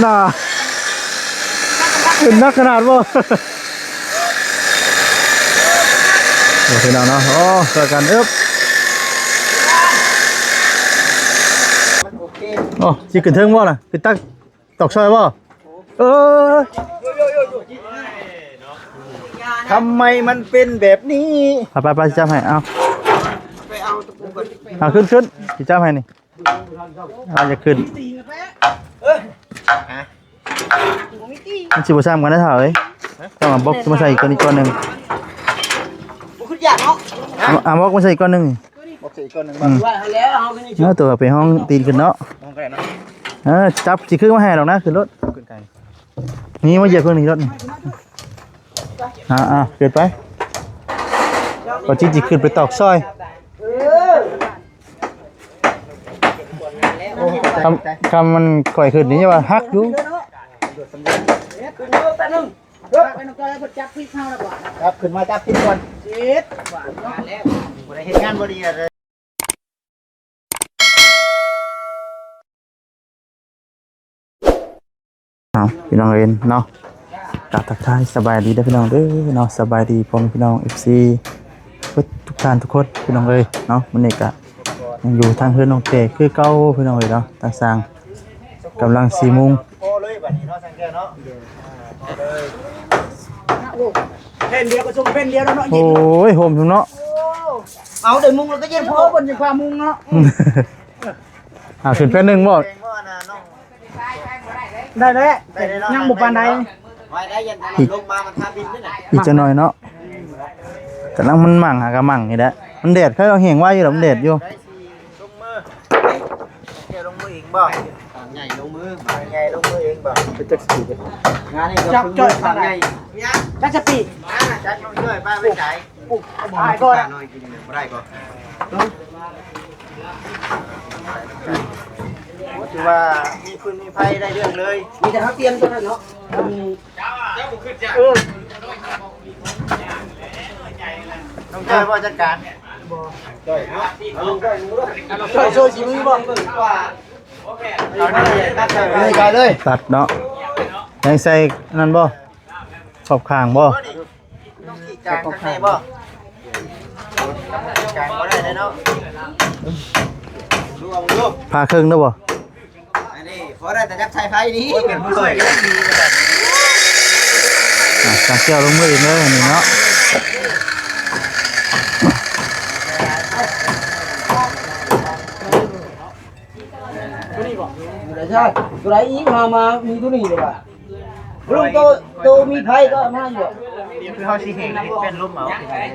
ໜ້າ ເຫັນໜັກຂະໜາດບໍ່? ໂອເຄເນາະ ໂອ້ ຊ່ວຍກັນ ເອີບ ໂອ້ ຊິຂຶ້ນເທິງບໍ່ນະ? ຂຶ້ນຕັກ ຕອກຊອຍບໍ່? ເອີ ທຳໄມມັນເປັນແບບນີ້? ໄປໆໆ ຊິຈັບໃຫ້ ເອົາ ເອົາຂຶ້ນໆ ຊິຈັບໃຫ້ນີ້ ເອົາ ຢາກຂຶ້ນ ມັນຊິບໍ່ຊ້ຳກັນນະທ້າວເອີຍ ຕ້ອງເອົາບລັອກມາໃສ່ອີກກ່ອນ ອີກກ່ອນໜຶ່ງ ບໍ່ຂຶ້ນຢາກເນາະ ເອົາ ເອົາບລັອກມາໃສ່ອີກກ່ອນໜຶ່ງ ບລັອກໃສ່ອີກກ່ອນໜຶ່ງ ອືມ ເອົາ ຕົວໄປຫ້ອງຕີນຂຶ້ນເນາະ ຫ້ອງກໍໄດ້ເນາະ ເອີ ຈັບ ຊິຄືມາໃຫ້ດອກນະ ຂຶ້ນລົດ ຂຶ້ນໄກ ນີ້ມາຢຽບເພິ່ນນີ້ລົດ ອ່າໆ ຂຶ້ນໄປ ບໍ່ຈິດຊິຂຶ້ນໄປຕອກຊອຍ ຄັນ ຄັນມັນຄ່ອຍຂຶ້ນນີ້ວ່າຫັກຢູ່ ຈັບຂຶ້ນມາ ຈັບຂຶ້ນກ່ອນ ບໍ່ໄດ້ເຮັດງານບໍ່ດີເລີຍ. ເອົາ ພີ່ນ້ອງເອີຍເນາະ ກະທັກທາຍສະບາຍດີເດີພີ່ນ້ອງເດີເນາະ ສະບາຍດີພໍ່ແມ່ພີ່ນ້ອງ ເອັຟຊີ ເບິດທຸກທ່ານທຸກຄົນ ພີ່ນ້ອງເອີຍເນາະ ມື້ນີ້ກະຍັງຢູ່ທາງເຮືອນນ້ອງແກຄືເກົ່າ ພີ່ນ້ອງເອີຍເນາະ ທາງຊ່າງກຳລັງສີ່ໂມງ ພໍເລີຍບາດນີ້ເນາະ ຊ່າງແກເນາະ ພໍເລີຍ ແຜ່ນດຽວກໍຊົງແຜ່ນດຽວແລ້ວເນາະ ໂອ້ຍ ໂຮມຢູ່ເນາະ ເອົາ ໄດ້ມຸງແລ້ວກໍເຢັນພໍ ເພິ່ນຈັ່ງພາມຸງເນາະ ອ່າ ຂຶ້ນແຜ່ນໜຶ່ງບໍ່? ໄດ້ແລ້ວ ແຕ່ຍັງບໍ່ປານໃດ ໄວ້ໄດ້ ຍັນ ອີກ ລົງມາມັນທາບິນນີ້ນະ ອີກຈັກໜ້ອຍເນາະ ກຳລັງມັນໝັ່ງ ຫາກະໝັ່ງນີ້ແຫຼະ ມັນແດດ ຂ້ອຍລອງແຮງໄວຢູ່ດອກ ມັນແດດຢູ່ ລົງມື ເຈົ້າລົງມືເອງບໍ່? ບາງໃຫຍ່ລົງມື ບາງໃຫຍ່ລົງມືເອງບໍ່? ເປັນຈັກສະປີດ ງານນີ້ກໍ ຈັກຈ່ອຍ ບາງໃຫຍ່ ຈັກສະປີດ ຈັກລົງເລື້ອຍ ປ້າໄປໃສ? ຕາຍບໍ່ ໜ້ອຍກິນບໍ່ໄດ້ບໍ່? ຖືວ່າມີຟືນມີໄຟໄດ້ເລື່ອງເລີຍ ມີແຕ່ເຮົາຕຽມຕົວນັ້ນເນາະ ເອີ ນ້ອງຈ້ອຍບໍ່ຈັດການ? ບໍ່ ຈ້ອຍເນາະ ຈ້ອຍຊ່ວຍຊິມີບໍ່? ເອົານີ້ຕັດໃສ່ໄປ ນີ້ໄປເລີຍ ຕັດເນາະ ຍັງໃສ່ນັ້ນບໍ່? ຂອບຂ້າງບໍ່? ຕ້ອງຂີດກາງຂ້າງໃນບໍ່? ຂີດກາງບໍ່ໄດ້ເດ້ເນາະ ລວງ ລວງ ຜ່າເຄິ່ງໄດ້ບໍ່? ອັນນີ້ພໍໄດ້ແຕ່ຈັບສາຍໄຟນີ້ ໂອ້ຍ ເປັນຜູ້ຊ່ວຍ ອ່ະ ຊ່າງແກ້ວລົງມືເອງເດີ ອັນນີ້ເນາະ ຕົວນີ້ບໍ່? ຕົວໃດຊະ? ຕົວໃດອີກ? ມາ ມາ ມີຕົວນີ້ເດ້ວ່າ ລຸງ ໂຕ ໂຕມີໄຟກໍມາຢູ່ ຄືເຮົາຊິເຮັດ ເຮັດເປັນລົມເອົາ ຕົວນີ້ນະ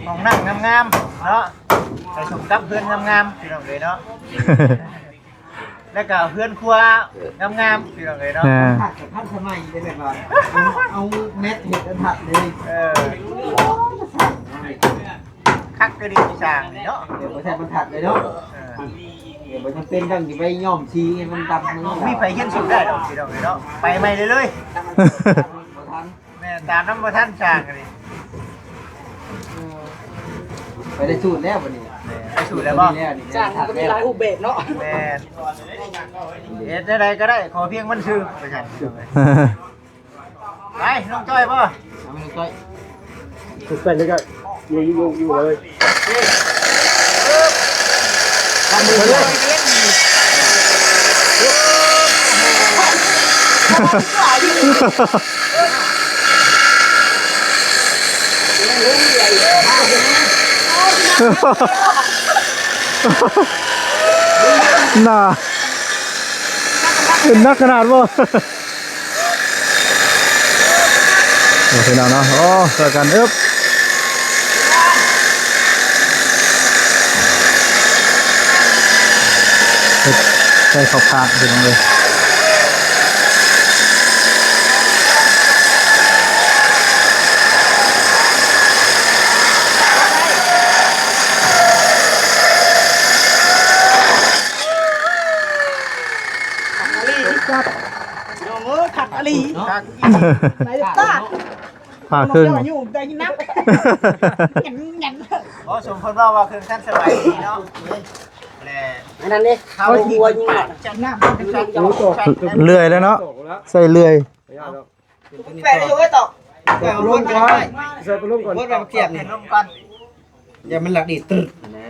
ຫ້ອງນັ່ງງາມໆເນາະ ໃສ່ສົມກັບເຮືອນງາມໆ ພີ່ນ້ອງເອີຍເນາະ ແລ້ວກໍເຮືອນຄົວງາມໆ ພີ່ນ້ອງເອີຍເນາະ ອ່າ ທັນສະໄໝເດ້ ແບບວ່າເອົາແມັດເຮັດອັນທັດເລີຍ ເອີ ຄັກກະດີຊ່າງນີ້ເນາະ ແບບບໍ່ໃສ່ບັນທັດເລີຍເນາະ ເອີ ແບບບໍ່ຈຳເປັນຕ້ອງຊິໄປຍ້ອມສີໃຫ້ມັນດຳ ບໍ່ມີໃຜຮຽນສູດໄດ້ດອກ ພີ່ນ້ອງເອີຍເນາະ ໄປໃໝ່ເລີຍ ບໍ່ທັນ ແມ່ນ ຕາມນຳບໍ່ທັນຊ່າງອັນນີ້ ເອີ ໄປໄດ້ສູດແລ້ວບັດນີ້ ໄດ້ສູດແລ້ວບໍ່? ຊ່າງມັນກໍມີຫຼາຍຮູບແບບເນາະ ແມ່ນ ເຮັດແນວໃດກໍໄດ້ ຂໍພຽງມັນຊື່ ວ່າຊັ້ນ ໄປ ນ້ອງຈ້ອຍບໍ່? ເອົາແມ່ນ້ອງຈ້ອຍ ໄປເລີຍ ຢູ່ ຢູ່ ຢູ່ເລີຍ ທຳມືເລີຍ ໜ້າ ເຫັນໜັກຂະໜາດບໍ່? ໂອເຄເນາະ ໂອ້ ຊ່ວຍກັນ ອຶບ ເຮັດໃສ່ຂອບຂ້າງ ພີ່ນ້ອງເອີຍ. ຄັກອີ່ຫຼີ ພີ່ນ້ອງເອີຍ ຄັກອີ່ຫຼີ ຄັກອີ່ຫຼີ ໄດ້ຕາ ພາເຄິ່ງ ນ້ອງເຈົ້າອາຍຸໄດ້ນັບ ແໜ້ນໆ. ບໍ່ສົມເພິ່ນເວົ້າວ່າເຄື່ອງທັນສະໄໝດີເນາະ ແລະ ອັນນັ້ນເດ້ ເອົາຫົວຍິງ ເລື່ອຍແລ້ວເນາະ ໃຊ້ເລື່ອຍ ແປະຢູ່ໄວ້ຕໍ່ ແປະລົງກ່ອນ ໃສ່ໄປລົງກ່ອນ ເສຍບນີ້ລົງກ່ອນ ຢ່າມັນຫຼັກດີດຕຶດນະ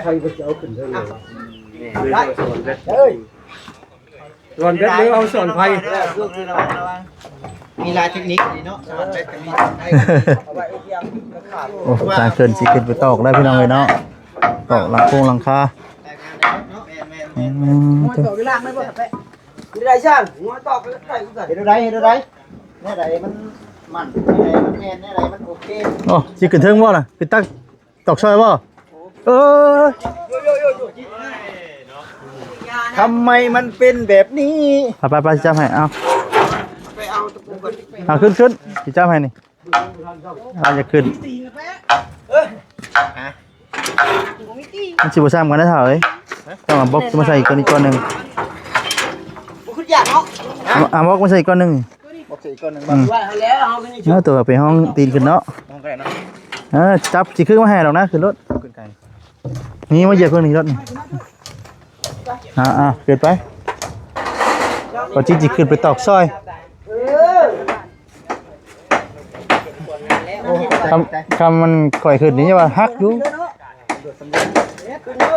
ໃຜເພິ່ນຈະເອົາຂຶ້ນເທິງເລີຍ ເອີຍ ສອນແບັດເດີ ເອົາສອນໄຟ ມີຫຼາຍເຕັກນິກດີເນາະ ສອນແບັດກໍມີ ໂອ້ ທາງເພິ່ນຊິຂຶ້ນໄປຕອກແລ້ວພີ່ນ້ອງເອີຍເນາະ ຕອກຫຼັງໂຄງຫຼັງຄາ ແມ່ນໆ ອືມ ເຮັດໄດ້ຊ່າງ ຫົວຕອກໄດ້ຄືກັນ ເຮັດແນວໃດ ເຮັດແນວໃດ ແນວໃດມັນໝັ້ນ ແນວໃດມັນແມ່ນ ແນວໃດມັນໂອເຄ ໂອ້ ຊິຂຶ້ນເທິງບໍ່ລະ ຂຶ້ນຕັກ ຕອກຊອຍບໍ່ ເອີຍ ທຳໄມມັນເປັນແບບນີ້ ໄປໆໆ ຊິຈັບໃຫ້ ເອົາ ໄປເອົາຕະປູກ່ອນ ເອົາ ຂຶ້ນໆ ຊິຈັບໃຫ້ນີ້ ເອົາ ຢ່າຂຶ້ນ ມັນຊິບໍ່ຊ້ຳກັນເດ້ອເຖົ້າເອີຍ ຕ້ອງເອົາບລັອກມາໃສ່ອີກກ່ອນ ອີກກ່ອນໜຶ່ງ ບໍ່ຄືຢາກເນາະ ເອົາ ເອົາບລັອກມາໃສ່ອີກກ່ອນໜຶ່ງ ບລັອກໃສ່ອີກກ້ອນໜຶ່ງ ອືມ ເອົາ ຕົວໄປຫ້ອງຕີນຂຶ້ນເນາະ ຫ້ອງກໍໄດ້ເນາະ ເອີ ຈັບຊິຄືມາໃຫ້ດອກນະ ຂຶ້ນລົດ ຂຶ້ນໄກ ນີ້ມາຢຽບເພິ່ນນີ້ລົດ ອ່າໆ ຂຶ້ນໄປ ບໍ່ຈິດຊິຂຶ້ນໄປຕອກຊອຍ ຄັນ ຄັນມັນຄ່ອຍຂຶ້ນນີ້ວ່າຫັກຢູ່ ຂຶ້ນເດີ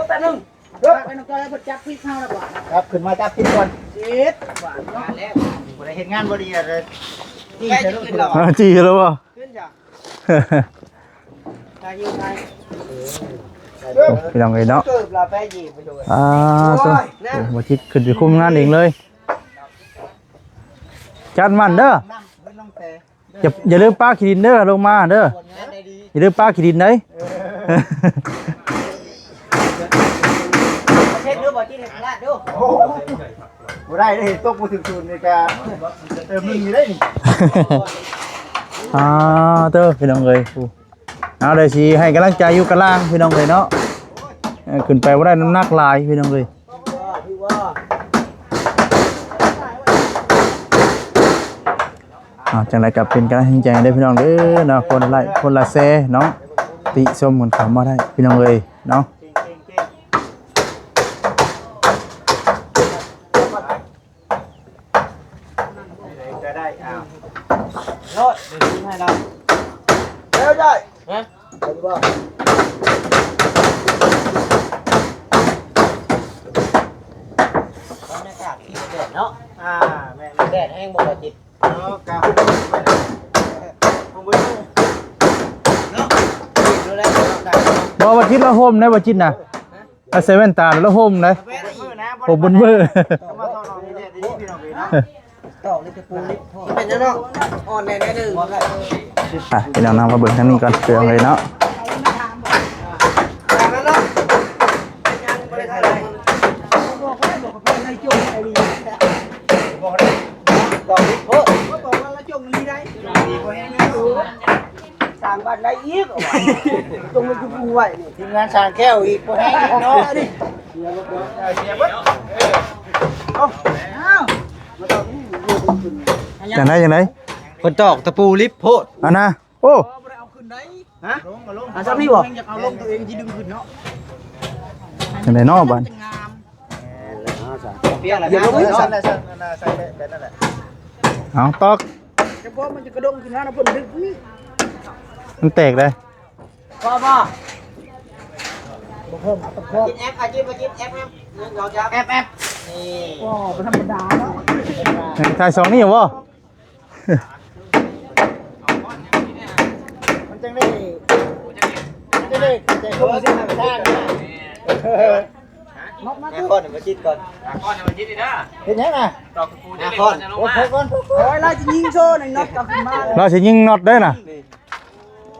ແປັບໜຶ່ງ ເດີ ໄປນ້ອງຈ້ອຍ ເພິ່ນຈັບພລິກເຮົາແລ້ວບໍ່ ຈັບຂຶ້ນມາ ຈັບພລິກກ່ອນ ເຈັດບາດເນາະ ບໍ່ໄດ້ເຮັດງານບໍ່ດີ ເອີ ຈີ່ໃສ່ລົດ ເອີ ຈີ່ແລ້ວບໍ່ ຂຶ້ນຈ້ະ ໄດ້ຢູ່ໄດ້ ໂອ້ ພີ່ນ້ອງເອີຍເນາະ ເກີບລະໄປຢີບໄປໂດຍ ອ່າ ໂອ້ຍ ໂອ້ ບໍ່ຈິດຂຶ້ນໄປຄຸມງານເອງເລີຍ ຈັດໝັ້ນເດີ ນ້ຳ ນ້ຳ ນ້ຳແປ ຢ່າ ຢ່າລືມປາຂີ້ດິນເດີ ລົງມາເດີ ຢ່າລືມປາຂີ້ດິນເດ້ ເຮັດເດີ ບໍ່ຈິດເຮັດພະລາດເດີ ໂອ້ຍ ບໍ່ໄດ້ເດ້ ຕົກບໍ່ຖືກສູນນີ້ກະເຕີມໜຶ່ງຢູ່ເດ້ນີ້ ອ່າ ເຕີ ພີ່ນ້ອງເອີຍ ເອົາ ດຽວຊິໃຫ້ກຳລັງໃຈຢູ່ກະລ່າງ ພີ່ນ້ອງເອີຍເນາະ ເອີ ຂຶ້ນໄປບໍ່ໄດ້ ນ້ຳໜັກຫຼາຍ ພີ່ນ້ອງເອີຍ. ເອົາ ຈັ່ງໃດກໍເປັນກຳລັງແຮງໃຈໃຫ້ເດີພີ່ນ້ອງເດີເນາະ ຄົນລະໄລຄ໌ ຄົນລະແຊເນາະ ຕິຊົມກັນເຂົ້າມາໄດ້ພີ່ນ້ອງເອີຍເນາະ ກໍໄດ້ ອ້າວ ໂລດ ດຽວຊິໃຫ້ລາວ ເອົາໄດ້ ຮະ ໄດ້ຢູ່ບໍ່ ບັນຍາກາດທີ່ແດດເນາະ ອ່າ ແມ່ນ ແດດແຮງບໍ່ ບໍ່ຈິດ ເນາະ ກະຫົ່ມເບິ່ງ ຫົ່ມເບິ່ງ ເນາະ ບໍ່ວ່າຈິດລະຫົ່ມໄດ໋ ບໍ່ຈິດນະ ລະໃສ່ແວ່ນຕາລະຫົ່ມໄດ໋ ຫົ່ມເບິ່ງ ຕອກເລັກຕະປູເລັກພໍ ເປັນຫຍັງເນາະ ອ່ອນແດ່ໜ້ອຍໜຶ່ງ ອ່ະ ພີ່ນ້ອງນຳມາເບິ່ງທາງນີ້ກ່ອນ ເປັນຈັ່ງໃດເນາະ ຕອກເລັກໂພດ ຕອກມັນລະຈົງອີ່ຫຼີໄດ໋ ສ້າງບ້ານໃດອີກ ເອົາວ່າ ຕົງໄວ້ຢູ່ຜູ້ໄວ້ນີ້ ທີມງານສ້າງແຂ້ວອີກ ບໍ່ແຮງອີກເນາະ ເສຍເບິດ ເອົາ ຈັ່ງໃດຈັ່ງໃດ ເພິ່ນຕອກຕະປູລິບໂພດ ອັນນະ ໂອ້ ບໍ່ໄດ້ເອົາຂຶ້ນໄດ໋ ຮະ ເອົາຊ່ຳນີ້ບໍ່ ຢາກເອົາລົງຕົວເອງຊິດຶງຂຶ້ນເນາະ ຈັ່ງໃດເນາະບາດ ປຽກແລ້ວ ຢ່າລົງ ໃສ່ ໃສ່ ໃສ່ແບບນັ້ນແຫຼະ ເອົາຕອກ ຈະບໍ່ ມັນຈະກະດົງຂຶ້ນມານະ ເພິ່ນດຶງນີ້ ມັນແຕກເດ້ ພໍບໍ່ ບໍ່ເພີ່ມ ຕ້ອງເພີ່ມ ຈິດແອັບ ອາຈິດ ມາຈິດແອັບ ແອັບ ແອັບ ນີ້ ບໍ່ ບໍ່ທຳມະດາເນາະ ຖ່າຍສອງນີ້ບໍ່ ມັນຈັ່ງໄດ້ ມັນຈັ່ງໄດ້ເຂົ້າໃຈໂຄງສ້າງນະ ນອດມາ ຫາຄອນມາຈິດກ່ອນ ຫາຄອນມາຈິດນີ້ນະ ເຮັດຫຍັງນະ ຕອກຕະປູ ຫາຄອນ ໂອ້ ເອົາກ່ອນ ໂອ້ຍ ລາວຊິຍິງໂຊນີ້ ນອດກໍຂຶ້ນມາ ລາວຊິຍິງນອດເດ້ນະ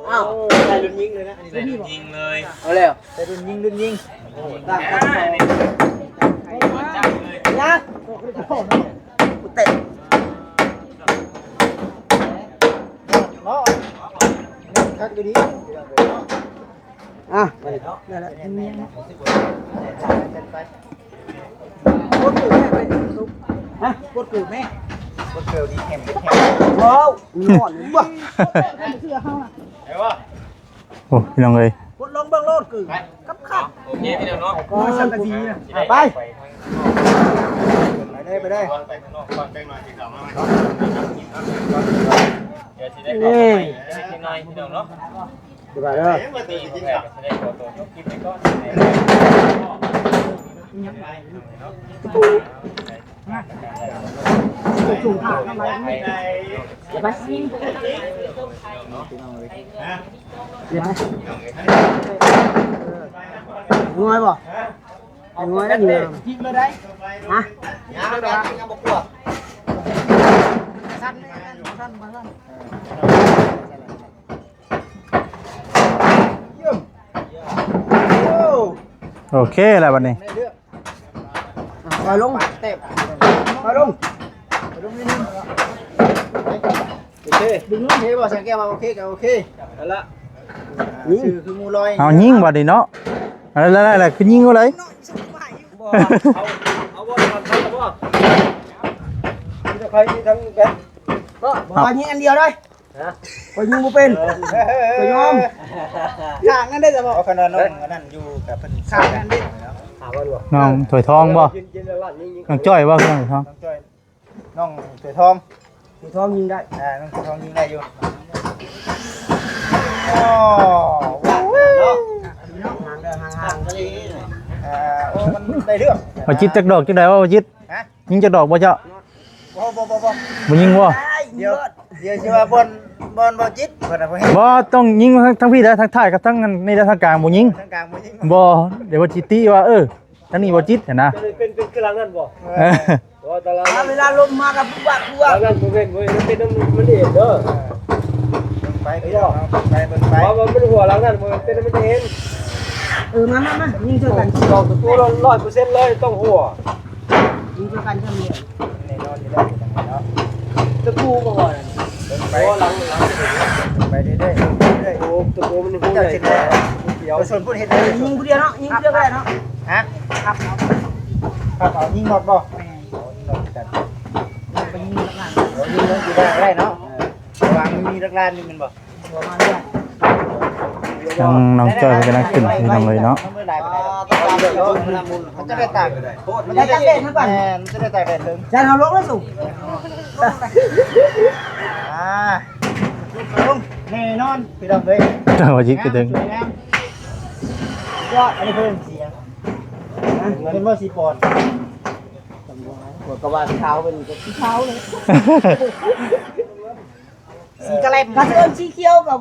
ອ້າວ ໃສ່ລຸ້ນຍິງເລີຍນະ ໃສ່ລຸ້ນຍິງເລີຍ ເອົາແລ້ວ ໃສ່ລຸ້ນຍິງ ລຸ້ນຍິງ ຕ່າງກັນ ຍັງ ເຕະ ເນາະ ຄັກດີ ອ່ະ ໄປເນາະ ນັ້ນແຫຼະ ກົດເກີບແມ່ໄປ ຮະ ກົດເກີບແມ່ ກົດເກີບດີແຮງ ເຮັດແຮງ ວ້າວ ນອນ ເຊື່ອເຮົານະ ໄດ້ບໍ່? ໂອ້ ພີ່ນ້ອງເອີຍ ກົດລົງເບິ່ງໂລດຄືກັບຄັກ ໂອເຄ ພີ່ນ້ອງເນາະ ໂອ້ຍ ສັງກະສີນະ ໄປ ໄປເລີຍ ໄປເລີຍ ໄປຂ້າງນອກກ່ອນ ແປງໜ້ອຍຊິເຂົ້າມາໃໝ່ ດຽວຊິໄດ້ເຂົ້າມາໃໝ່ຈັກໜ້ອຍ ພີ່ນ້ອງເນາະ ສະບາຍເດີ ມີແຂກກໍຊິໄດ້ຂໍຕົວຈົບຄລິບໄປກ່ອນ ງ່າຍບໍ່? ງ່າຍແລ້ວນີ້ ຈິກເລີຍໄດ໋ ຮະ ສັ່ນແນ່ ສັ່ນ ສັ່ນ ສັ່ນ ໂອເຄແລ້ວບັດນີ້ ອ່ະ ຖອຍລົງ ຖອຍລົງ ຖອຍລົງນິດໜຶ່ງ ໂອເຄ ດຶງລົງ ເຫັນບໍ່? ສັງເກດວ່າໂອເຄກໍໂອເຄ ນັ້ນລະ ຍິງ ຊື່ຄືໝູລອຍ ເອົາຍິງບັດນີ້ເນາະ ແລ້ວໆ ຄືຍິງເອົາໄດ໋ ບໍ່ ເອົາ ເອົາບໍ່ ເອົາບໍ່ ມີແຕ່ໃຜມີທັງແບບ ບໍ່ ບໍ່ ຍິງອັນດຽວໄດ໋ ຮະ ຂ້ອຍຍິງບໍ່ເປັນ ເອີ ຂ້ອຍຍອມ ຂ້າງນັ້ນໄດ້ຊະບໍ່ ເພາະຄັນວ່ານ້ອງອັນນັ້ນຢູ່ກັບເພິ່ນ ຂ້າງນັ້ນເດ້ ນ້ອງຖ້ວຍທອງບໍ່ ນ້ອງຈ້ອຍບໍ່ ນ້ອງຖ້ວຍທອງ ນ້ອງຖ້ວຍທອງ ຖ້ວຍທອງຍິງໄດ້ ອ່າ ນ້ອງຖ້ວຍທອງຍິງໄດ້ຢູ່ ອໍ ເນາະ ຫ່າງເດີ ຫ່າງໆ ອ່າ ໂອ້ ມັນໄດ້ເລື່ອງ ບໍ່ຈິດຈັກດອກ ຈັ່ງໃດວະບໍ່ຈິດ ຮະ ຍິງຈັກດອກບໍ່ເຈົ້າ ບໍ່ ບໍ່ ບໍ່ ບໍ່ ບໍ່ຍິງບໍ່ ດຽວ ດຽວຊິວ່າບ່ອນ ບ່ອນບໍ່ຈິດ ເພິ່ນນະບໍ່ເຫັນ ບໍ່ ຕ້ອງຍິງທາງ ທາງພີ້ເດີ ທາງທ້າຍກັບທາງນີ້ເດີ ທາງກາງບໍ່ຍິງ ທາງກາງບໍ່ຍິງ ບໍ່ ດຽວເພິ່ນຊິຕິວ່າ ເອີ ທາງນີ້ບໍ່ຈິດຫັ້ນນະ ເປັນ ເປັນ ເປັນຄືຫຼັງນັ້ນບໍ່ ເອີ ບໍ່ ແຕ່ລະ ເວລາລົມມາກໍປຸບປັບ ປຸບປັບ ຫຼັງນັ້ນບໍ່ແມ່ນ ບໍ່ແມ່ນ ມັນເປັນ ມັນເອງເດີ ເອີ ເບິ່ງໄປ ເຫັນບໍ່ ເບິ່ງໄປ ເບິ່ງໄປ ວ່າມັນຫົວຫຼັງນັ້ນ ມັນເປັນ ມັນຈະເຫັນ ເອີ ມາ ມາ ມາ ຍິງຊ່ວຍກັນ ດອກຕະປູຮ້ອຍເປີເຊັນເລີຍ ຕ້ອງຫົວ ຍິງຄືກັນຊ່ຳນີ້ ແນ່ນອນຢູ່ແລ້ວເນາະ ຕະປູບໍ່ພໍນັ້ນ ເບິ່ງໄປ ໂອ້ ຫຼັງ ຫຼັງ ໄປເລື້ອຍໆ ເລື້ອຍໆ ໂອ້ ຕະປູມັນຮູ້ໃຫຍ່ກວ່າ ດຽວ ສ່ວນຜູ້ເຮັດໄດ້ ຍິງຜູ້ດຽວເນາະ ຍິງຜູ້ດຽວກໍໄດ້ເນາະ ຮະ ຄັບເນາະ ຄັບເອົາ ຍິງນັອດບໍ່ ແມ່ນ ເອົາຍິງນັອດຄືກັນ ໄປຍິງນັອດນັ້ນ ເອົາຍິງນັອດຢູ່ໄດ້ເນາະ ເອີ ເພາະວ່າມັນມີຫຼັກລ້ານຢູ່ແມ່ນບໍ່? ທາງນ້ອງຈ້ອຍເພິ່ນກຳລັງຂຶ້ນ ພີ່ນ້ອງເອີຍເນາະ ມັນຈະໄດ້ຕາກ ມັນຈະໄດ້ຕາກແດດ ແມ່ນ ມັນຈະໄດ້ຕາກແດດເຖິງ ຈານເຮົາລົງແລ້ວສູງ ອ່າ ລົງແນ່ນອນ ພີ່ນ້ອງເອີຍ ວ່າຈິກກະເຖິງ ຍອດ ອັນນີ້ເພິ່ນເປັນສີຫຍັງ? ເປັນບໍ່ ສີປອນ ກະວ່າຂາວ ເປັນກະສີຂາວເລີຍ. ສີກະແລັມ ຖ້າຊິເອີ້ນສີຂຽວກໍ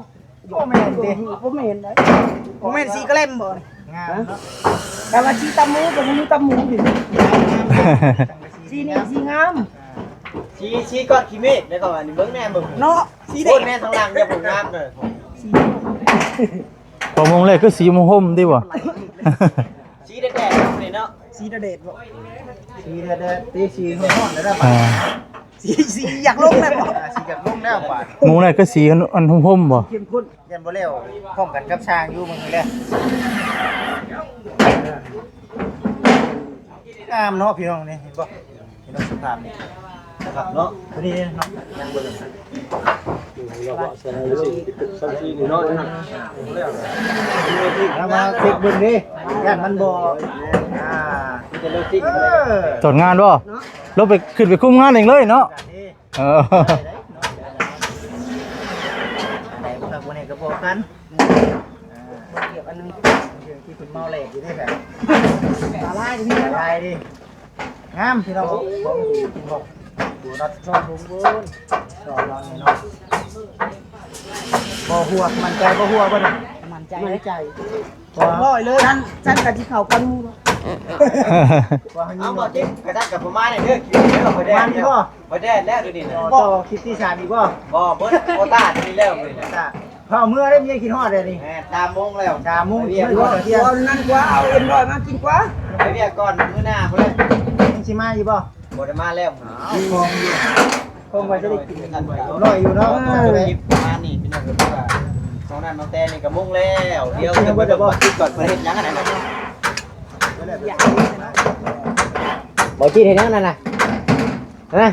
ບໍ່ແມ່ນເດ້ ບໍ່ແມ່ນເດ້ ບໍ່ແມ່ນສີກະແລັມບໍ່ນີ້? ງາມເນາະ ແຕ່ວ່າສີຕຳໝູກໍບໍ່ມີຕຳໝູນີ້ ສີນີ້ສີງາມ ສີ ສີກ້ອນຂີ້ເມກ ແລ້ວກໍອັນນີ້ເບິ່ງແນ່ ເບິ່ງເນາະ ສີແດງ ໂອ້ຍ ແມ່ນທາງຫຼັງຢ່າບໍ່ງາມເດີ ສີ ພໍມຸງແລ້ວຄືສີມຸງຫົ່ມຕິບໍ່? ສີແດດໆ ນີ້ເນາະ ສີແດດໆ ບໍ່ ສີແດດໆ ຕິ ສີຮ້ອນໆ ແລ້ວບາດ ອ່າ ສີ ສີຢາກລົງແລ້ວບໍ່ ອ່າ ສີຢາກລົງແລ້ວບາດ ມຸງແລ້ວຄືສີອັນ ອັນຫົ່ມໆ ບໍ່ ເຂັ້ມຂຸ້ນ ຢ້ານບໍ່ແລ້ວພ້ອມກັນກັບຊ່າງຢູ່ມື້ນີ້ແຫຼະ ງາມເນາະ ພີ່ນ້ອງນີ້ ເຫັນບໍ່? ເຫັນບໍ່? ສຸພາບນີ້ ຄັກເນາະ ພໍດີເນາະ ຍັງບໍ່ເລີຍ ເອົາມາເຊັກເບິ່ງເດ້ ຢ້ານມັນບໍ່ ອ່າ ເອີ ຕອນງານບໍ່? ລົງໄປ ຂຶ້ນໄປຄຸມງານເອງເລີຍເນາະ ເອີ ໄດ້ບໍ່ຄັກ ບໍ່ແນ່ກໍບໍ່ຄັນ ອ່າ ກຽບອັນໜຶ່ງ ທີ່ເພິ່ນເມົາແຫຼກຢູ່ເດ້ ແບບ ລະລາຍເດ້ ລະລາຍເດ້. ງາມ ພີ່ນ້ອງ ຂອງດີ ຂອງດີ ຕົວລັດຊ່ອງເບິ່ງ ຊ່ອງຫຼັງນີ້ເນາະ ບໍ່ຮົ່ວ ໝັ້ນໃຈບໍ່ຮົ່ວບໍ່ນີ້? ໝັ້ນໃຈ ໝັ້ນໃຈ ຮ້ອຍເລີຍ ຊັ້ນ ຊັ້ນກໍຊິເຂົ້າກັນໝູ່ ວ່າເຮົາຍິງ ເອົາບໍ່ຕິດ ກະດັກກັບປະມານນີ້ເດີ ຄິດເດີ ບໍ່ໄດ້ ບໍ່ໄດ້ແລ້ວດຽວນີ້ນະ ຕໍ່ຄລິບທີສາມອີກບໍ່? ບໍ່ ເບິດໂຄຕ້ານີ້ແລ້ວມື້ນີ້ນະ ພາເມືອໄດ້ ເມຍຄິດຮອດແລ້ວນີ້ ແມ່ນ ສາມໂມງແລ້ວ ສາມໂມງ ໄປວຽກກ່ອນ ເອົານັ້ນກວ່າ ເອົາເອັມຮ້ອຍມາກິນກວ່າ ໄປວຽກກ່ອນ ມື້ໜ້າພຸ້ນແຫຼະ ຍັງຊິມາຢູ່ບໍ່? ບໍ່ໄດ້ມາແລ້ວ ມີຂອງຢູ່ ຄົງວ່າຈະໄດ້ກິນ ອະ ອະ ອະ ອະ ອະ ອະ ປະມານນີ້ ພີ່ນ້ອງ ຄືວ່າ ສອງນັ້ນນ້ອງແຕນີ້ກະມຸງແລ້ວ ດຽວຈະໄປເບິ່ງວ່າກິນກ່ອນ ເພິ່ນເຮັດຫຍັງອັນນັ້ນນະ ບໍ່ກິນເຮັດຫຍັງນັ້ນນະ ຮະ?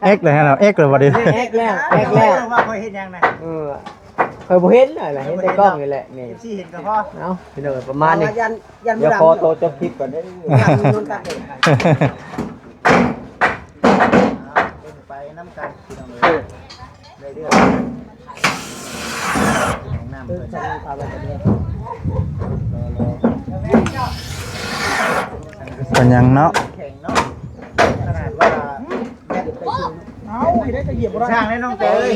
ເອັກເລີຍ ເອັກເລີຍບັດນີ້ ເອັກແລ້ວ ເອັກແລ້ວ ວ່າຂ້ອຍເຮັດຫຍັງນະ ເອີ ຂ້ອຍບໍ່ເຫັນຫັ້ນແຫຼະ ເຫັນແຕ່ກ້ອງນີ້ແຫຼະ ນີ້ ເອັຟຊີເຫັນກໍພໍ ເອົ້າ ພີ່ນ້ອງ ປະມານນີ້ ຢ້ານ ຢ້ານບໍ່ດັງ ດຽວຂໍໂຕຈົບຄລິບກ່ອນເດີ ຢ້ານມັນນອນຕັກເອງ ເບິ່ງໄປນຳກັນ ພີ່ນ້ອງເອີຍ ເລື້ອຍໆ ຫ້ອງນ້ຳເພິ່ນ ເປັນຫຍັງເນາະ ແຂງເນາະ ຂະໜາດວ່າ ເອົາ ຊິໄດ້ຈະຢຽບບໍ່ໄດ້ ຊ່າງໄດ້ນ້ອງແຕເອີຍ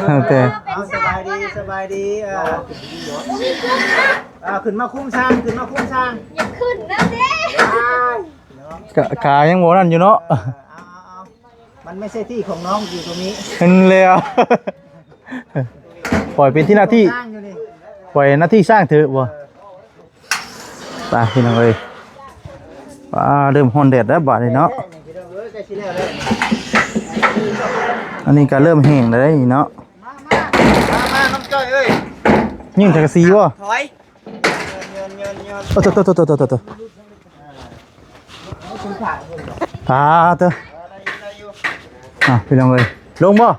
ນ້ອງແຕ ເອົາ ສະບາຍດີ ສະບາຍດີ ເອີ ເອົາ ຂຶ້ນມາຄຸ້ມຊ່າງ ຂຶ້ນມາຄຸ້ມຊ່າງ ຢ່າຂຶ້ນນຳເດ້ ຂາ ຂາຍັງບໍ່ນັ້ນຢູ່ເນາະ ເອີ ເອົາ ເອົາ ເອົາ ມັນໄມ່ໃຊ່ທີ່ຂອງນ້ອງຢູ່ຕົງນີ້ ເຫັນແລ້ວ ປ່ອຍເປັນທີ່ໜ້າທີ່ ຊ່າງຢູ່ນີ້ ປ່ອຍໜ້າທີ່ຊ່າງເຖາະບໍ່ ເອີ ໄປພີ່ນ້ອງເອີຍ ປາ ເລີ່ມຮ້ອນແດດແລ້ວບາດນີ້ເນາະ ອັນນີ້ກໍເລີ່ມແຫ້ງແລ້ວເດ້ນີ້ເນາະ ມາ ມາ ມາ ນ້ອງຈ້ອຍເອີຍ ຍິງສັງກະສີບໍ່ ຖອຍ ໂອ້ໂຕໆໆໆໆ ຕາເຕີ ອ່ະ ພີ່ນ້ອງເອີຍ ລົງບໍ່?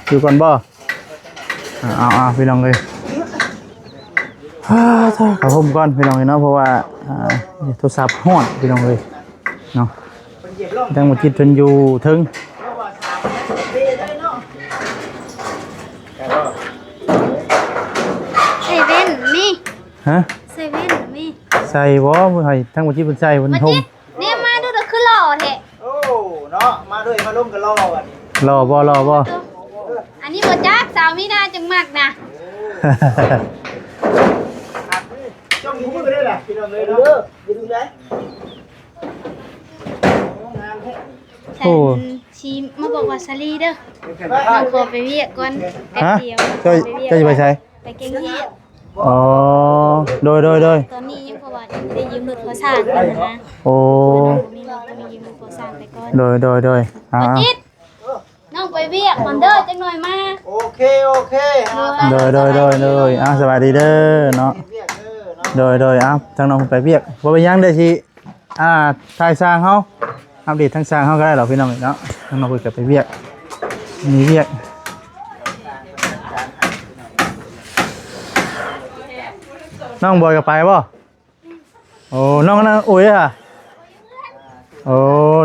ຢູ່ກ່ອນບໍ່? ອ່າ ເອົາໆ ພີ່ນ້ອງເອີຍ ອ່າ ເຂົ້າຮົ່ມກ່ອນພີ່ນ້ອງເອີຍເນາະ ເພາະວ່າ ອ່າ ໂທລະສັບຮ້ອນພີ່ນ້ອງເອີຍເນາະ ທາງໝໍຈິດເພິ່ນຢູ່ເທິງ ໃສ່ແວ່ນມີ ຮະ? ໃສ່ແວ່ນມີ ໃສ່ບໍ່? ໃຫ້ທາງໝໍຈິດເພິ່ນໃສ່ ເພິ່ນຮົ່ມ ນີ້ມາດູ ຄືຫຼໍ່ແທ້ ໂອ້ ເນາະ ມາດ້ວຍມາລົມກໍຫຼໍ່ບັດນີ້ ຫຼໍ່ບໍ່? ຫຼໍ່ບໍ່? ອັນນີ້ບໍ່ຈັກ ສາວມີນາຈຶ່ງມັກນະ ຈົ່ງມືເດ້ລະ ພີ່ນ້ອງເອີຍເນາະ ຢ່າລືມເດີ ໂອ້ ງາມແທ້ ໂອ້ ຊິມາບອກວ່າສາລີເດີ ນ້ອງຂໍໄປວຽກກ່ອນ ແປັບດຽວ ເຈົ້າ ເຈົ້າຊິໄປໃສ? ໄປແກງຮຽກ ອໍ ໂດຍໆໆ ຕອນນີ້ຍັງ ເພາະວ່າຍັງບໍ່ໄດ້ຢືມລົດພໍສ້າງເພິ່ນນະ ໂອ້ ບໍ່ມີລົດ ບໍ່ມີຢືມລົດພໍສ້າງໄປກ່ອນ ໂດຍໆໆ ອ່າ ຈິດ ນ້ອງໄປວຽກກ່ອນເດີ ຈັກໜ່ອຍມາ ໂອເຄ ໂອເຄ ໂດຍໆໆ ອ່າ ສະບາຍດີເດີເນາະ ໂດຍໆ ອ່າ ທາງນ້ອງໄປວຽກ ບໍ່ເປັນຫຍັງ ເດີຊິ ອ່າ ຖ່າຍຊ່າງເຮົາ ອັບເດດທາງຊ່າງເຮົາກໍໄດ້ດອກພີ່ນ້ອງເນາະ ທາງນ້ອງເພິ່ນກໍໄປວຽກ ມີວຽກ ນ້ອງບອຍກໍໄປບໍ່? ໂອ້ ນ້ອງນັ້ນ ໂອ້ຍ ໂອ້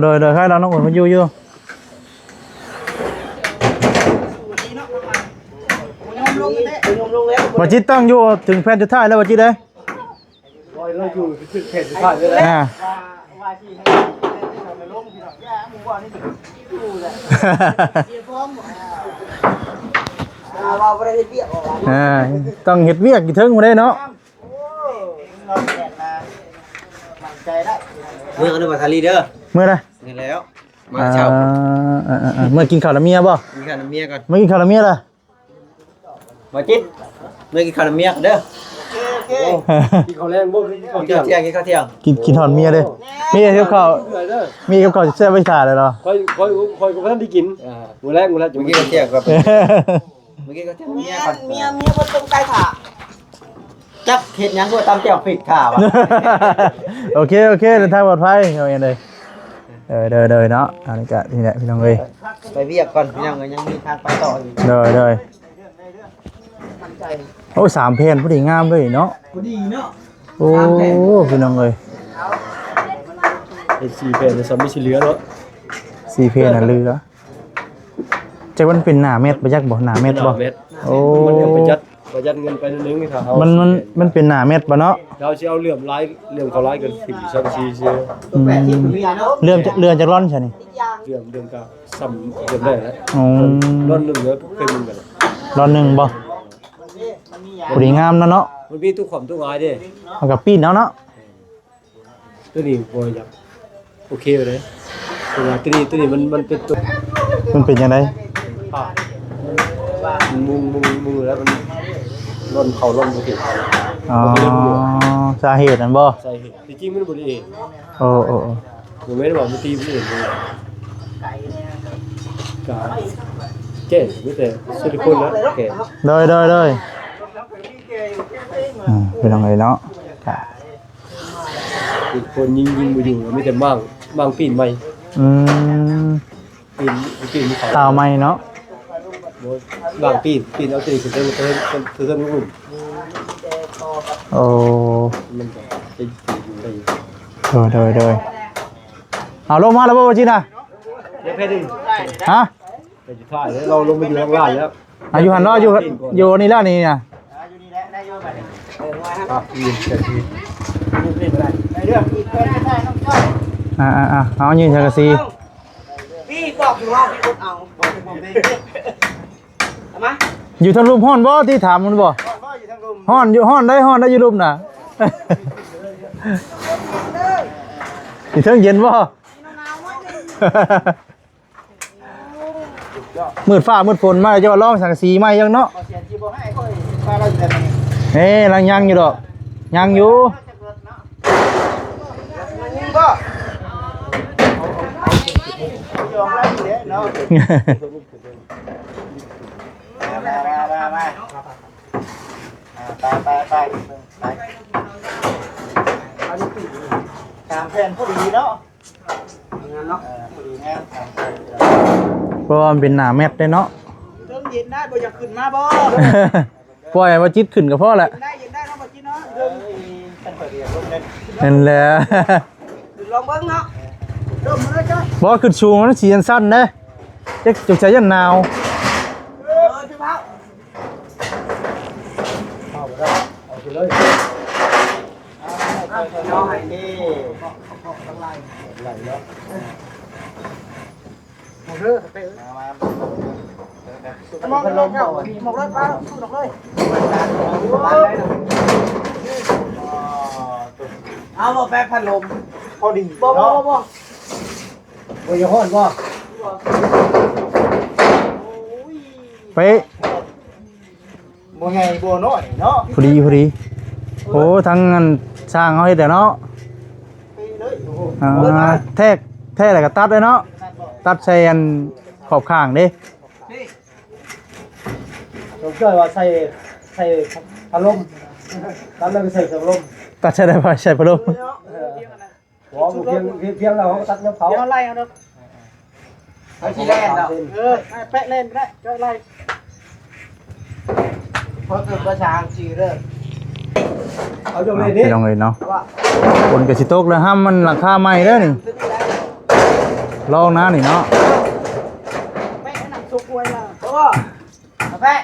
ໂດຍໆ ໃຫ້ລາວ ນ້ອງໂອ້ຍ ມັນຢູ່ຢູ່ ບໍ່ຈິດ ຕ້ອງຢູ່ເຖິງແຜ່ນສຸດທ້າຍແລ້ວ ບໍ່ຈິດເອີຍ ບໍ່ ລາວຢູ່ແຜ່ນສຸດທ້າຍເລີຍ ອ່າ ອ່າ ຕ້ອງເຮັດວຽກຢູ່ເທິງພຸ້ນເດ້ເນາະ ເມືອກັນເດີ ບັກຊາລີເດີ ເມືອໃດ ເມືອແລ້ວ ມາເຊົ້າ ອ່າ ເອີໆໆ ເມືອກິນເຂົ້ານຳເມຍບໍ່? ກິນເຂົ້ານຳເມຍກ່ອນ ເມືອກິນເຂົ້ານຳເມຍລະ ບໍ່ຈິດ ເມືອກິນເຂົ້ານຳເມຍເດີ ໂອເຄ ໂອເຄ ກິນເຂົ້າແລງບໍ່? ກິນເຂົ້າທ່ຽງ ກິນເຂົ້າທ່ຽງ ກິນ ກິນຮອດເມຍເດີ ມີເຮັດກັບເຂົ້າ ມີເຮັດກັບເຂົ້າແຊບໄວ້ຖ້າເລີຍເນາະ ຂ້ອຍ ຂ້ອຍ ຂ້ອຍກໍບໍ່ທັນໄດ້ກິນ ອ່າ ມື້ແລກ ມື້ແລກ ກິນເທີ່ຽງກ່ອນ ມາກິນເຂົ້າທ່ຽງເມຍກ່ອນ ເມຍ ເມຍບໍ່ຕົ້ມໄກ່ຖ້າ ຈັກເຮັດຫຍັງ ຄືວ່າຕຳແຈ່ວຜິດທ່າວ່າ ໂອເຄ ໂອເຄ ເດີນທາງປອດໄພ ເອົາຫຍັງເດີ ເອີ ໂດຍໆ ເນາະ ອັນນີ້ກະນີ້ແຫຼະພີ່ນ້ອງເອີຍ ໄປວຽກກ່ອນພີ່ນ້ອງເອີຍ ຍັງມີທາງໄປຕໍ່ອີກ ໂດຍໆ ໂອ້ ສາມແຜ່ນພໍດີງາມເລີຍເນາະ ພໍດີເນາະ ໂອ້ ສາມແຜ່ນ ພີ່ນ້ອງເອີຍ ເຮັດສີ່ແຜ່ນ ແຕ່ສຳມີຊິເຫຼືອເນາະ ສີ່ແຜ່ນນະເຫຼືອ ຈັກມັນເປັນໜ້າແມັດບໍ່ ຈັກບໍ່ ໜ້າແມັດບໍ່ ໜ້າແມັດ ໂອ້ ມັນກໍປະຢັດ ປະຢັດເງິນໄປໜ້ອຍໜຶ່ງ ຖ້າເຮົາ ມັນ ມັນ ມັນເປັນໜ້າແມັດບໍ່ເນາະ ຖ້າເຮົາຊິເອົາເຫຼື້ອມຫຼາຍ ເຫຼື້ອມເຂົາຫຼາຍກໍຖິ້ມຊະ ອືມ ເຫຼື້ອມຈະ ເຫຼື້ອມຈາກລອນຊະນີ້ ເຫຼື້ອມ ເຫຼື້ອມກໍສ່ຳເຫຼື້ອມໄດ້ແຫຼະ ອືມ ລອນໜຶ່ງເດີ ເຄີຍມີກັນ ລອນໜຶ່ງບໍ່ ພໍດີງາມເນາະ ເນາະ ມັນມີຕູ້ຂອມຕູ້ອາຍເດ້ ເຮົາກໍປີ້ນເອົາເນາະ ຕົວນີ້ບໍ່ຢາກໂອເຄເລີຍ ເພາະວ່າຕົວນີ້ ຕົວນີ້ມັນ ມັນເປັນຕົວ ມັນເປັນຈັ່ງໃດ? ມັນມຸງ ມຸງ ມຸງແລ້ວມັນລ່ອນເຂົ້າລ່ອນບໍ່ຖືກ ອໍ ສາເຫດນັ້ນບໍ່? ສາເຫດ ທີ່ຈິງມັນບໍ່ໄດ້ເອງ ໂອ້ ໂອ້ ໂອ້ ບໍ່ແມ່ນວ່າມັນຕີຜູ້ອື່ນ ກະແກ້ມີແຕ່ຊິລິໂຄນລະແກ້ ໂດຍ ໂດຍ ໂດຍ ອືມ ພີ່ນ້ອງເອີຍເນາະ ກະ ອີກຄົນຍິງ ຍິງບໍ່ຢູ່ ມີແຕ່ມ້າງ ມ້າງປີ້ນໃໝ່ ອືມ ປີ້ນ ປີ້ນຂາວ ຕາວໃໝ່ເນາະ ວາງປີນ ປີນເອົາຕີນຂຶ້ນເທິງ ເທິງ ເທິງ ເທິງລຸ່ມ ໂອ້ ມັນກໍຈະຢູ່ໄດ້ຢູ່ ໂດຍ ໂດຍ ໂດຍ ເອົາລົງມາແລ້ວບໍ່ ບໍ່ຈິນນະ? ເດີ ແພດໜຶ່ງ ຮະ? ໄປສຸດທ້າຍແລ້ວ ເຮົາລົງມາຢູ່ທາງລ້ານແລ້ວ ອ່ະ ຢູ່ຫັ້ນເນາະ ຢູ່ ຢູ່ນີ້ແລ້ວນີ້ນະ ອ່ະ ຢືນຈັກທີ ອ່າໆໆ ເອົາຢືນສັງກະສີ ພີ່ບອກຢູ່ວ່າພີ່ອົດເອົາ ເອົາມາ ຢູ່ທາງລຸ່ມຮ້ອນບໍ່ ທີ່ຖາມມັນບໍ່? ຮ້ອນບໍ່? ຢູ່ທາງລຸ່ມ ຮ້ອນຢູ່ ຮ້ອນໄດ໋ ຮ້ອນໄດ໋ ຢູ່ລຸ່ມນະ ຢູ່ເທິງເຢັນບໍ່? ມືດຟ້າມືດຝົນມາ ເຈົ້າລອງສັງກະສີໃໝ່ຍັງເນາະ ເອີ ຍັງຍັງຢູ່ດອກ ຍັງຢູ່ ໄປ ໄປ ໄປ ໄປ ຕາມແຜນພໍດີເນາະ. ງາມເນາະ ເອີ ພໍດີງາມ ເພາະວ່າມັນເປັນໜ້າແມັດເດ້ເນາະ ເທິງເຢັນໄດ້ບໍ່ ຢາກຂຶ້ນມາບໍ່? ປ່ອຍໃຫ້ບໍ່ຈິດຂຶ້ນກໍພໍແຫຼະ ໄດ້ ເຢັນໄດ້ເນາະ ບໍ່ຈິດເນາະ ເທິງ ເອີ ຊັ້ນຂ້ອຍກໍຢາກລົງເດ້ ນັ້ນແຫຼະ ຂຶ້ນລອງເບິ່ງເນາະ ລົງມາເລີຍຈ້ອຍ ບໍ່ ຂຶ້ນສູງມັນຊິສັ່ນໆເດ້ ຈັກ ຈົງໃສ່ຢ້ານໜາວ ເອີ ເອົາໄປເລີຍ ເອົາໄປເລີຍ ເອົາເອົາເອົາໃຫ້ເດ້ ໄລ່ເນາະ ເອົາເດີ ໄປເອີຍ ມາ ມາ ມາ ໝອກເລີຍ ໝອກເລີຍ ປ້າ ສູດອອກເລີຍ ເອົາບໍ່ ແປະພັດລົມ ພໍດີ ບໍ່ ບໍ່ ເນາະ ບໍ່ ບໍ່ ບໍ່ ບໍ່ຢາກຮ້ອນບໍ່? ເປະ ບໍ່ໃຫຍ່ບໍ່ນ້ອຍເນາະ ພໍດີ ພໍດີ ໂອ້ ທັງອັນຊ່າງເຮົາເຮັດແຫຼະເນາະ ເປັນເລີຍ ໂອ້ໂຫ ອ່າ ແທກ ແທກແລ້ວກໍຕັດເລີຍເນາະ ຕັດໃສ່ອັນຂອບຂ້າງເດ້ ສົມເກີດວ່າໃສ່ ໃສ່ພັດລົມ ຕັດແລ້ວກໍໃສ່ພັດລົມ ຕັດໃສ່ໄດ້ ໃສ່ພັດລົມ ເອີ ບໍ່ ພຽງ ພຽງ ພຽງແລ້ວເຮົາກໍຕັດນຳເຂົາ ດຽວໄລ່ເອົາເດີ ເຮົາຊິແລ່ນດອກ ເອີ ແປະແລ່ນກໍໄດ້ ເຈົ້າໄລ່ ເພິ່ນເປັນພາສາອັງກິດເດີ ເອົາຈັ່ງໃດນີ້ ພີ່ນ້ອງເອີຍເນາະ ວ່າ ຝົນກໍຊິຕົກແລ້ວ ຫ້າມມັນຫຼັງຄາໃໝ່ເດີນີ້ ລອງນະນີ້ເນາະ ແປະໜັງສຸກໄວ້ລະ ບໍ່ ແປະ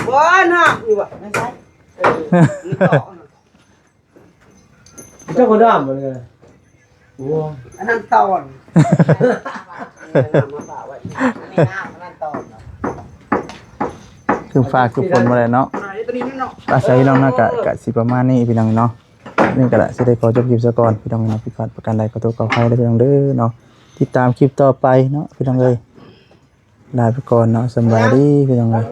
ບໍ່ນະ ຢູ່ວ່າ ແມ່ນໃສ ເອີ ນີ້ຕໍ່ ເຈົ້າກໍດຳ ໂອ້ ອັນນັ້ນຕອນ ຄືຟ້າຄືຝົນບໍ່ໄດ້ເນາະ ອາໄສພີ່ນ້ອງເນາະ ກະ ກະຊິປະມານນີ້ພີ່ນ້ອງເນາະ ນີ້ກໍລະຊິໄດ້ຂໍຈົບຄລິບຊະກ່ອນ ພີ່ນ້ອງເນາະ ຜິດພາດປະການໃດ ຂໍໂທດຂໍອະໄພເດີພີ່ນ້ອງເດີເນາະ ຕິດຕາມຄລິບຕໍ່ໄປເນາະ ພີ່ນ້ອງເອີຍ ລາໄປກ່ອນເນາະ ສຳບາຍດີພີ່ນ້ອງເອີຍ.